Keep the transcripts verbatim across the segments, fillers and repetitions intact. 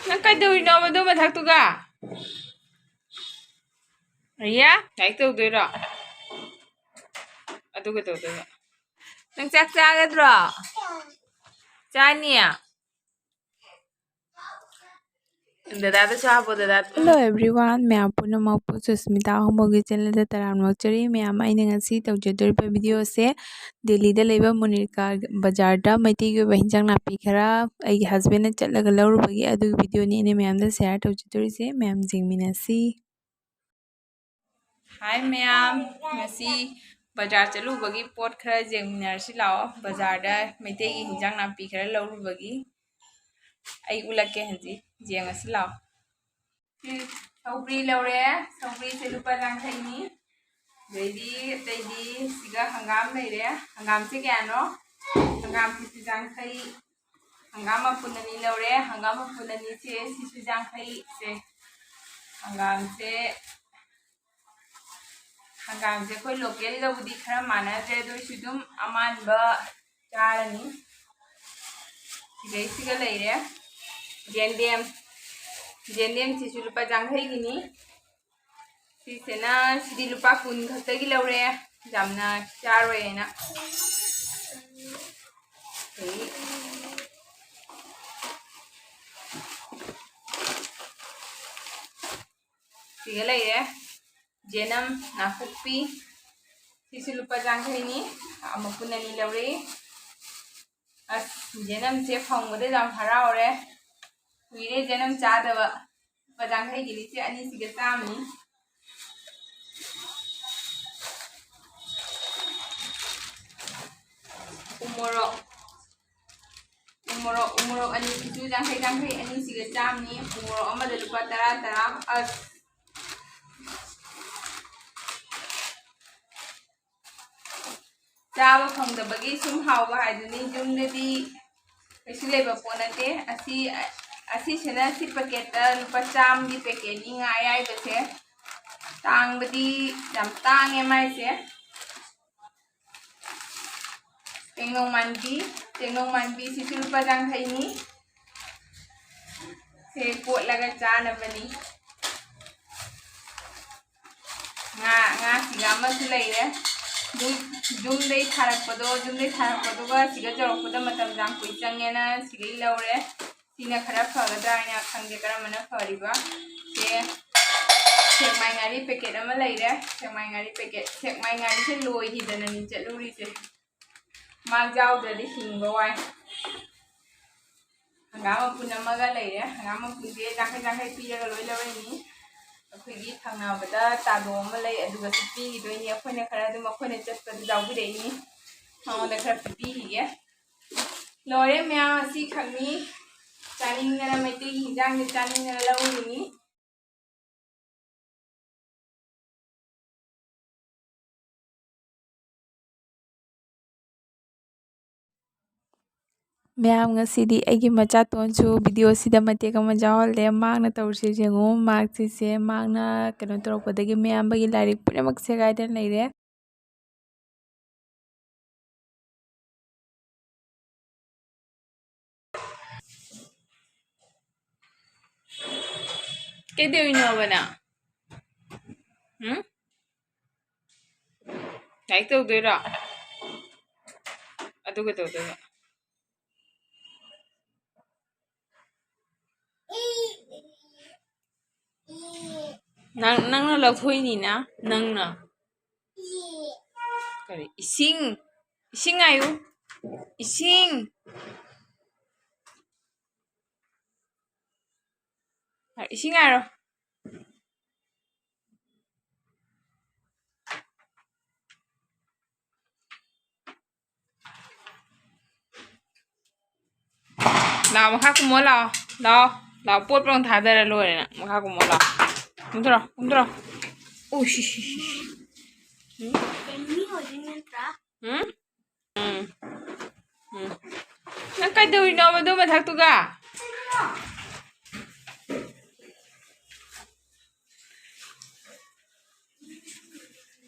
ꯅꯪ ꯀꯩꯗꯧꯔꯤꯅꯣ ꯃꯗꯨ ꯃꯊꯛꯇꯨꯒ? ꯑꯌꯥ, ꯂꯥꯏꯔꯤꯛ ꯇꯧꯗꯣꯏꯔꯣ? ꯑꯗꯨꯒ ꯇꯧꯗꯣꯏꯕ꯫ ꯅꯪ ꯆꯥꯛ ꯆꯥꯒꯗ꯭ꯔꯣ? ꯆꯥꯅꯤ? ꯗꯗꯥꯗꯁꯨ ꯍꯥꯞꯄꯣ, ꯗꯗꯥ꯫ Hello everyone, ꯃꯌꯥꯝ ꯄꯨꯝꯅꯃꯛꯄꯨ ꯁꯨꯁꯃꯤꯇꯥ ꯍꯣꯃꯣꯒꯤ channelꯗ ꯇꯔꯥꯝꯅ ꯑꯣꯛꯆꯔꯤ꯫ ꯃꯌꯥꯝ, ꯑꯩꯅ ꯉꯁꯤ ꯇꯧꯖꯗꯣꯔꯤꯕ videoꯁꯦ ꯗꯦꯜꯂꯤꯗ ꯂꯩꯕ ꯃꯨꯅꯤꯔꯀꯥ ꯕꯖꯥꯔꯗ ꯃꯩꯇꯩꯒꯤ ꯑꯣꯏꯕ ꯍꯤꯟꯖꯥꯡ ꯅꯥꯄꯤ ꯈꯔ ꯑꯩꯒꯤ husbandꯅ ꯆꯠꯂꯒ ꯂꯧꯔꯨꯕꯒꯤ ꯑꯗꯨꯒꯤ videoꯅꯤ ꯑꯩꯅ ꯃꯌꯥꯝꯗ share ꯇꯧꯖꯗꯣꯔꯤꯁꯦ꯫ ꯃꯌꯥꯝ ꯌꯦꯡꯃꯤꯟꯅꯁꯤ꯫ Hi ꯃꯌꯥꯝ, ꯉꯁꯤ ꯕꯖꯥꯔ ꯆꯠꯂꯨꯕꯒꯤ ꯄꯣꯠ ꯈꯔ ꯌꯦꯡꯃꯤꯟꯅꯔꯁꯤ ꯂꯥꯛꯑꯣ꯫ ꯕꯖꯥꯔꯗ ꯃꯩꯇꯩꯒꯤ ꯍꯤꯟꯖꯥꯡ ꯅꯥꯄꯤ ꯈꯔ ꯂꯧꯔꯨꯕꯒꯤ ꯑꯩ ꯎꯠꯂꯛꯀꯦ ꯍꯧꯖꯤꯛ, ꯌꯦꯡꯉꯁꯤ ꯂꯥꯛꯑꯣ꯫ ꯁꯤ ꯁꯧꯒ꯭ꯔꯤ ꯂꯧꯔꯦ, ꯁꯧꯒ꯭ꯔꯤꯁꯦ ꯂꯨꯄꯥ ꯌꯥꯡꯈꯩꯅꯤ꯫ ꯑꯗꯩꯗꯤ ꯑꯇꯩꯗꯤ ꯁꯤꯒ ꯍꯪꯒꯥꯝ ꯂꯩꯔꯦ꯫ ꯍꯪꯒꯥꯝꯁꯦ ꯀꯌꯥꯅꯣ? ꯍꯪꯒꯥꯝꯁꯤꯁꯨ ꯌꯥꯡꯈꯩ꯫ ꯍꯪꯒꯥꯝ ꯃꯄꯨꯟ ꯑꯅꯤ ꯂꯧꯔꯦ꯫ ꯍꯪꯒꯥꯝ ꯃꯄꯨꯟ ꯑꯅꯤꯁꯦ ꯁꯤꯁꯨ ꯌꯥꯡꯈꯩꯁꯦ꯫ ꯍꯪꯒꯥꯝꯁꯦ, ꯍꯪꯒꯥꯝꯁꯦ ꯑꯩꯈꯣꯏ localꯒꯕꯨꯗꯤ ꯈꯔ ꯃꯥꯟꯅꯗ꯭ꯔꯦ, ꯑꯗꯨ ꯑꯣꯏꯁꯨ ꯑꯗꯨꯝ ꯑꯃꯥꯟꯕ ꯆꯥꯔꯅꯤ꯫ ꯁꯤꯗꯩꯁꯤꯒ ꯂꯩꯔꯦ ꯌꯦꯟꯗꯦꯝ꯫ ꯌꯦꯟꯗꯦꯝꯁꯤꯁꯨ ꯂꯨꯄꯥ ꯌꯥꯡꯈꯩꯒꯤꯅꯤ꯫ ꯁꯤꯁꯤꯅ, ꯁꯤꯗꯤ ꯂꯨꯄꯥ ꯀꯨꯟ ꯈꯛꯇꯒꯤ ꯂꯧꯔꯦ, ꯌꯥꯝꯅ ꯆꯥꯔꯣꯏꯅ꯫ ꯑꯗꯒꯤ ꯁꯤꯒ ꯂꯩꯔꯦ ꯖꯦꯅꯝ ꯅꯥꯀꯨꯞꯄꯤ, ꯁꯤꯁꯨ ꯂꯨꯄꯥ ꯌꯥꯡꯈꯩꯅꯤ, ꯃꯄꯨꯟ ꯑꯅꯤ ꯂꯧꯔꯦ꯫ ꯑꯁ, ꯖꯦꯅꯝꯁꯦ ꯐꯪꯕꯗ ꯌꯥꯝ ꯍꯔꯥꯎꯔꯦ, ꯀꯨꯏꯔꯦ ꯖꯦꯅꯝ ꯆꯥꯗꯕ꯫ ꯂꯨꯄꯥ ꯌꯥꯡꯈꯩꯒꯤꯅꯤ ꯁꯦ, ꯑꯅꯤꯁꯤꯒ ꯆꯥꯝꯃꯅꯤ꯫ ꯎꯃꯣꯔꯣꯛ, ꯎꯃꯣꯔꯣꯛ, ꯎꯃꯣꯔꯣꯛ ꯑꯅꯤꯁꯤꯁꯨ ꯌꯥꯡꯈꯩ ꯌꯥꯡꯈꯩ, ꯑꯅꯤꯁꯤꯒ ꯆꯥꯝꯃꯅꯤ꯫ ꯎꯃꯣꯔꯣꯛ ꯑꯃꯗ ꯂꯨꯄꯥ ꯇꯔꯥ ꯇꯔꯥ꯫ ꯑꯁ, ꯆꯥꯕ ꯐꯪꯗꯕꯒꯤ ꯁꯨꯝ ꯍꯥꯎꯕ ꯍꯥꯏꯗꯨꯅꯤ꯫ ꯌꯨꯝꯗꯗꯤ ꯀꯩꯁꯨ ꯂꯩꯕ ꯄꯣꯠ ꯅꯠꯇꯦ꯫ ꯑꯁꯤ, ꯑꯁꯤꯁꯤꯅ ꯁꯤ packetꯇ ꯂꯨꯄꯥ ꯆꯥꯝꯃꯒꯤ packetꯅꯤ ꯉꯥ ꯑꯌꯥꯏꯕꯁꯦ꯫ ꯇꯥꯡꯕꯗꯤ ꯌꯥꯝ ꯇꯥꯡꯉꯦ ꯃꯥꯏꯁꯦ꯫ ꯇꯦꯡꯅꯧ ꯃꯥꯟꯕꯤ, ꯇꯦꯡꯅꯧ ꯃꯥꯟꯕꯤꯁꯤꯁꯨ ꯂꯨꯄꯥ ꯌꯥꯡꯈꯩꯅꯤ꯫ ꯁꯤ ꯀꯣꯠꯂꯒ ꯆꯥꯅꯕꯅꯤ꯫ ꯉꯥ, ꯉꯥꯁꯤꯒ ꯑꯃꯁꯨ ꯂꯩꯔꯦ꯫ ꯌꯨꯝ, ꯌꯨꯝꯗꯩ ꯊꯥꯔꯛꯄꯗꯣ, ꯌꯨꯝꯗꯩ ꯊꯥꯔꯛꯄꯗꯨꯒ ꯁꯤꯒ ꯌꯧꯔꯛꯄꯗ ꯃꯇꯝ ꯌꯥꯝ ꯀꯨꯏ ꯆꯪꯉꯦꯅ ꯁꯤꯗꯩ ꯂꯧꯔꯦ꯫ ꯁꯤꯅ ꯈꯔ ꯐꯒꯗ꯭ꯔꯥ ꯍꯥꯏꯅ ꯈꯪꯗꯦ, ꯀꯔꯝꯕꯅ ꯐꯔꯤꯕ꯫ ꯁꯦ, ꯁꯦꯛꯃꯥꯏ ꯉꯥꯔꯤ packet ꯑꯃ ꯂꯩꯔꯦ꯫ ꯁꯦꯛꯃꯥꯏ ꯉꯥꯔꯤ packet, ꯁꯦꯛꯃꯥꯏ ꯉꯥꯔꯤꯁꯦ ꯂꯣꯏꯈꯤꯗꯅꯅꯤ ꯆꯠꯂꯨꯔꯤꯁꯦ꯫ ꯃꯥꯛ ꯌꯥꯎꯗ꯭ꯔꯗꯤ ꯍꯤꯡꯕ ꯋꯥꯏ꯫ ꯍꯪꯒꯥꯝ ꯃꯄꯨꯟ ꯑꯃꯒ ꯂꯩꯔꯦ꯫ ꯍꯪꯒꯥꯝ ꯃꯄꯨꯟꯁꯦ ꯌꯥꯡꯈꯩ ꯌꯥꯡꯈꯩ ꯄꯤꯔꯒ ꯂꯣꯏ ꯂꯧꯔꯛꯏꯅꯤ꯫ ꯑꯩꯈꯣꯏꯒꯤ ꯊꯪꯅꯕꯗ ꯇꯥꯗꯣ ꯑꯃ ꯂꯩ, ꯑꯗꯨꯒꯁꯨ ꯄꯤꯈꯤꯗꯣꯏꯅꯤ꯫ ꯑꯩꯈꯣꯏꯅ ꯈꯔ ꯑꯗꯨꯝ, ꯑꯩꯈꯣꯏꯅ ꯆꯠꯄꯗ ꯌꯥꯎꯕꯤꯔꯛꯏꯅꯤ꯫ ꯃꯉꯣꯟꯗ ꯈꯔ ꯄꯤꯕꯤꯈꯤꯒꯦ꯫ ꯂꯣꯏꯔꯦ ꯃꯌꯥꯝ, ꯑꯁꯤꯈꯛꯅꯤ꯫ ꯆꯥꯅꯤꯡꯗꯅ, ꯃꯩꯇꯩꯒꯤ ꯍꯤꯟꯖꯥꯡꯁꯦ ꯆꯥꯅꯤꯡꯗꯅ ꯂꯧꯔꯤꯅꯤ꯫ ꯃꯌꯥꯝ, ꯉꯁꯤꯗꯤ ꯑꯩꯒꯤ ꯃꯆꯥꯇꯣꯟꯁꯨ videoꯁꯤꯗ ꯃꯇꯦꯛ ꯑꯃ ꯌꯥꯎꯍꯜꯂꯦ꯫ ꯃꯥꯛꯅ ꯇꯧꯔꯤꯁꯦ ꯌꯦꯡꯉꯨ, ꯃꯥꯛꯁꯤꯁꯦ ꯃꯥꯛꯅ ꯀꯩꯅꯣ ꯇꯧꯔꯛꯄꯗꯒꯤ ꯃꯌꯥꯝꯕꯒꯤ ꯂꯥꯏꯔꯤꯛ ꯄꯨꯝꯅꯃꯛ ꯁꯦꯒꯥꯏꯗꯅ ꯂꯩꯔꯦ꯫ ꯀꯩꯗꯧꯔꯤꯅꯣꯕ ꯅꯪ? ꯎꯝ? ꯂꯥꯏꯔꯤꯛ ꯇꯧꯗꯣꯏꯔꯣ? ꯑꯗꯨꯒ ꯇꯧꯗꯣꯏꯕ꯫ ꯅꯪ, ꯅꯪꯅ ꯂꯧꯊꯣꯛꯏꯅꯤꯅ, ꯅꯪꯅ꯫ ꯀꯔꯤ? ꯏꯁꯤꯡ, ꯏꯁꯤꯡ ꯍꯥꯏꯌꯨ꯫ ꯏꯁꯤꯡ꯫ ꯏꯁꯤꯡ ꯍꯥꯏꯔꯣ꯫ ꯂꯥꯛꯑꯣ, ꯃꯈꯥ ꯀꯨꯝꯃꯣ, ꯂꯥꯛꯑꯣ꯫ ꯂꯥꯛꯑꯣ, ꯂꯥꯛꯑꯣ, ꯄꯣꯠ ꯄꯨꯔꯥ ꯊꯥꯗꯔ ꯂꯣꯏꯔꯦ ꯅꯪ꯫ ꯃꯈꯥ ꯀꯨꯝꯃꯣ, ꯂꯥꯛꯑꯣ꯫ ꯀꯨꯝꯊꯔꯣ, ꯀꯨꯝꯊꯔꯣ꯫ ꯑꯣ, ꯁꯤ, ꯁꯤ, ꯁꯤ, ꯁꯤ꯫ ꯎꯝ? ꯎꯝ? ꯎꯝ? ꯎꯝ꯫ ꯎꯝ꯫ ꯅꯪ ꯀꯩꯗꯧꯔꯤꯅꯣꯕ ꯑꯗꯨ ꯃꯊꯛꯇꯨꯒ?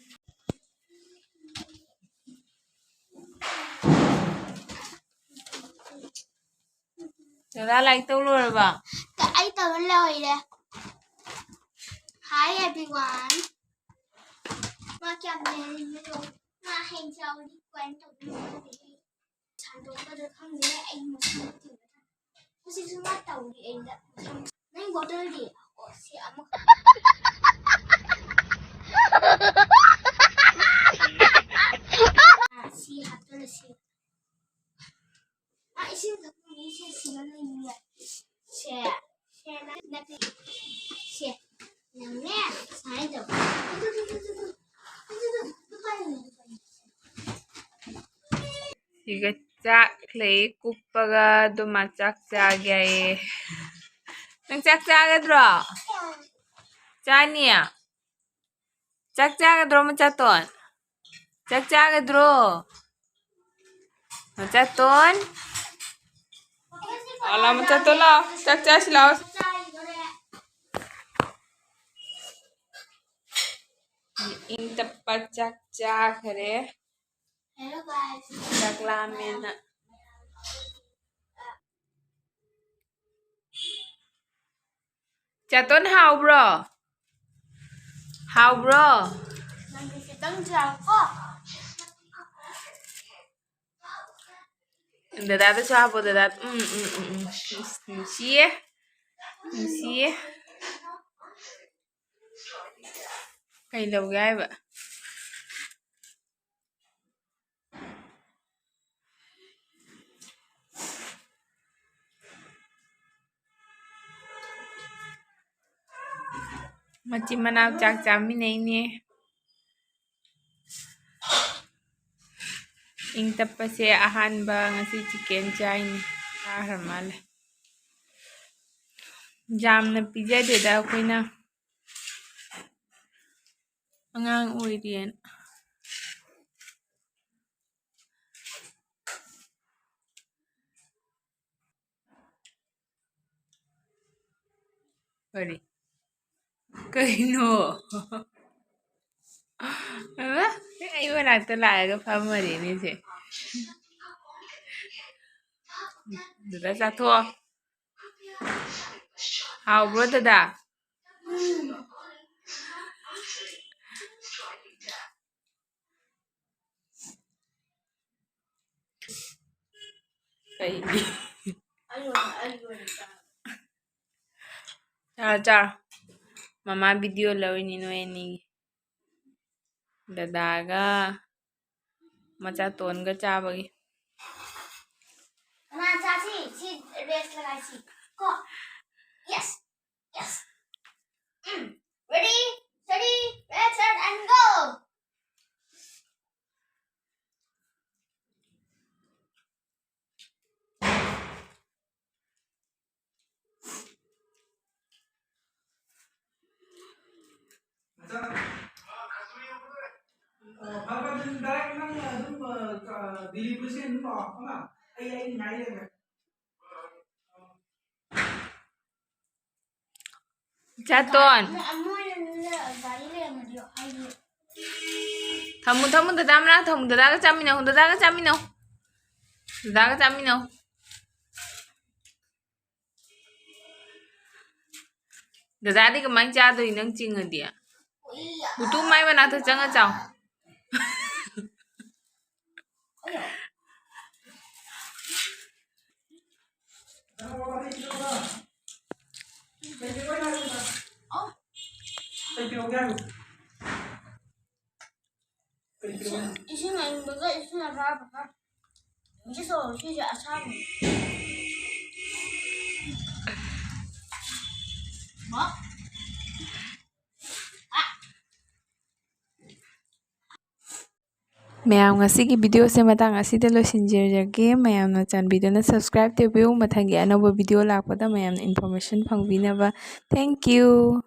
ꯗꯗꯥ ꯂꯥꯏꯔꯤꯛ ꯇꯧ ꯂꯣꯏꯔꯕ? ꯑꯩ ꯂꯣꯏꯔꯦ꯫ Hi everyone. ꯃꯥ ꯀꯌꯥꯝ ꯂꯩꯔꯤꯅꯣ? ꯃꯥ ꯍꯌꯦꯡ ꯆꯥꯎꯔꯗꯤ ꯀꯃꯥꯏꯅ ꯇꯧꯗꯣꯏꯅꯣ ꯈꯪꯗꯦ꯫ ꯁꯟꯗꯣꯛꯀꯗ꯭ꯔꯥ ꯈꯪꯗꯦ꯫ ꯑꯩ ꯃꯁꯝ ꯊꯤꯡꯒꯗ꯭ꯔꯥ? ꯍꯧꯖꯤꯛꯁꯨ ꯃꯥ ꯇꯧꯔꯤ ꯑꯩꯉꯣꯟꯗ꯫ ꯅꯪ ꯕꯣꯇꯜꯗꯤ? ꯑꯣ, ꯁꯤ ꯑꯃꯈꯛ꯫ ꯑꯥ, ꯁꯤ ꯍꯥꯞꯆꯜꯂꯁꯤ꯫ ꯑꯥ, ꯏꯁꯤꯡ ꯊꯛꯄꯒꯤ ꯁꯦ ꯁꯤꯗ ꯂꯩꯅꯤꯌꯦ꯫ ꯁꯦ, ꯁꯦ, ꯅꯪ ꯅꯠꯇꯦ꯫ ꯁꯦ, ꯅꯪꯅꯦ, ꯁꯨꯃꯥꯏꯅ ꯇꯧ꯫ ꯑꯗꯨ, ꯑꯗꯨ, ꯑꯗꯨ, ꯑꯗꯨ, ꯑꯗꯨ, ꯑꯗꯨ, ꯑꯗꯨ ꯄꯥꯏꯌꯨꯅꯦ, ꯑꯗꯨ ꯄꯥꯏꯌꯨꯅꯦ꯫ ꯁꯤꯒ ꯆꯥꯛ ꯂꯩ ꯀꯨꯞꯄꯒ ꯑꯗꯨꯃ ꯆꯥꯛ ꯆꯥꯒꯦ ꯍꯥꯏꯌꯦ꯫ ꯅꯪ ꯆꯥꯛ ꯆꯥꯒꯗ꯭ꯔꯣ? ꯆꯥꯅꯤ? ꯆꯥꯛ ꯆꯥꯒꯗ꯭ꯔꯣ, ꯃꯆꯥꯇꯣꯟ? ꯆꯥꯛ ꯆꯥꯒꯗ꯭ꯔꯣ? ꯃꯆꯥꯇꯣꯟ? ꯂꯥꯛꯑꯣ, ꯂꯥꯛꯑꯣ, ꯃꯆꯥꯇꯣꯟ, ꯂꯥꯛꯑꯣ꯫ ꯆꯥꯛ ꯆꯥꯁꯤ, ꯂꯥꯛꯑꯣ꯫ ꯏꯪ ꯇꯞꯄ ꯆꯥꯛ ꯆꯥꯈꯔꯦ꯫ ꯆꯥꯛ ꯂꯥꯝꯃꯦꯅ꯫ ꯆꯥꯇꯣꯟ, ꯍꯥꯎꯕ꯭ꯔꯣ? ꯍꯥꯎꯕ꯭ꯔꯣ? ꯅꯪꯒꯤ ꯈꯤꯇꯪ ꯆꯥꯎꯀꯣ꯫ ꯗꯗꯥꯗꯁꯨ ꯍꯥꯞꯄꯣ, ꯗꯗꯥ꯫ ꯎꯝ, ꯎꯝ, ꯎꯝ, ꯎꯝ꯫ ꯅꯨꯡꯁꯤꯌꯦ꯫ ꯅꯨꯡꯁꯤꯌꯦ꯫ ꯀꯩ ꯂꯧꯒꯦ ꯍꯥꯏꯕ? ꯃꯆꯤꯟ ꯃꯅꯥꯎ ꯆꯥꯛ ꯆꯥꯃꯤꯟꯅꯩꯅꯦ꯫ ꯏꯪ ꯇꯞꯄꯁꯦ ꯑꯍꯥꯟꯕ ꯉꯁꯤ chicken ꯆꯥꯏꯅꯤ꯫ ꯆꯥꯈ꯭ꯔ ꯃꯥꯜꯂꯦ꯫ ꯌꯥꯝꯅ ꯄꯤꯖꯗꯦꯗ ꯑꯩꯈꯣꯏꯅ꯫ ꯑꯉꯥꯡ ꯑꯣꯏꯔꯤꯑꯅ꯫ ꯀꯔꯤ? ꯀꯩꯅꯣ? ꯑ? ꯑꯩ ꯃꯅꯥꯛꯇ ꯂꯥꯛꯑꯒ ꯐꯝꯃꯔꯦꯅꯦ ꯁꯦ꯫ ꯑꯗꯨꯗ ꯆꯥꯊꯣꯛꯑꯣ꯫ ꯍꯥꯎꯕ꯭ꯔꯣ ꯗꯗꯥ? ꯀꯩꯒꯤ? ꯆꯥꯔꯣ, ꯆꯥꯔꯣ꯫ ꯃꯃꯥ video ꯂꯧꯔꯤꯅꯤ ꯅꯣꯏ ꯑꯅꯤꯒꯤ꯫ ꯗꯗꯥꯒ ꯃꯆꯥꯇꯣꯟꯒ ꯆꯥꯕꯒꯤ꯫ ꯀꯅꯥ ꯆꯥꯁꯤ? ꯁꯤ race ꯂꯒꯥꯏꯁꯤ꯫ ꯀꯣ? Yes! Yes! Um. Ready, steady, red, set, and go! ꯆꯥꯇꯣꯟ꯫ ꯊꯝꯃꯨ, ꯊꯝꯃꯨ, ꯗꯗꯥ ꯃꯅꯥꯛ ꯊꯝꯃꯨ, ꯗꯗꯥꯒ ꯆꯥꯃꯤꯟꯅꯧ, ꯗꯗꯥꯒ ꯆꯥꯃꯤꯟꯅꯧ꯫ ꯗꯗꯥꯒ ꯆꯥꯃꯤꯟꯅꯧ꯫ ꯗꯗꯥꯗꯤ ꯀꯃꯥꯏꯅ ꯆꯥꯗꯣꯏ ꯅꯪ ꯆꯤꯡꯉꯗꯤ? ꯕꯨꯇꯨ ꯃꯥꯏ ꯃꯅꯥꯛꯇ ꯆꯪꯉ ꯆꯥꯎ꯫ ꯏꯁꯤꯡ ꯑꯏꯪꯕꯒ ꯏꯁꯤꯡ ꯑꯁꯥꯕꯒ꯫ ꯁꯤꯁꯦ ꯑꯁꯥꯕꯅꯤ꯫ ꯃꯌꯥꯝ, ꯉꯁꯤꯒꯤ videoꯁꯦ ꯃꯇꯥꯡ ꯑꯁꯤꯗ ꯂꯣꯏꯁꯤꯟꯖꯔꯒꯦ꯫ ꯃꯌꯥꯝꯅ ꯆꯥꯟꯕꯤꯗꯨꯅ subscribe ꯇꯧꯕꯤꯌꯨ, ꯃꯊꯪꯒꯤ ꯑꯅꯧꯕ video ꯂꯥꯛꯄꯗ ꯃꯌꯥꯝꯅ information ꯐꯪꯕꯤꯅꯕ꯫ Thank you꯫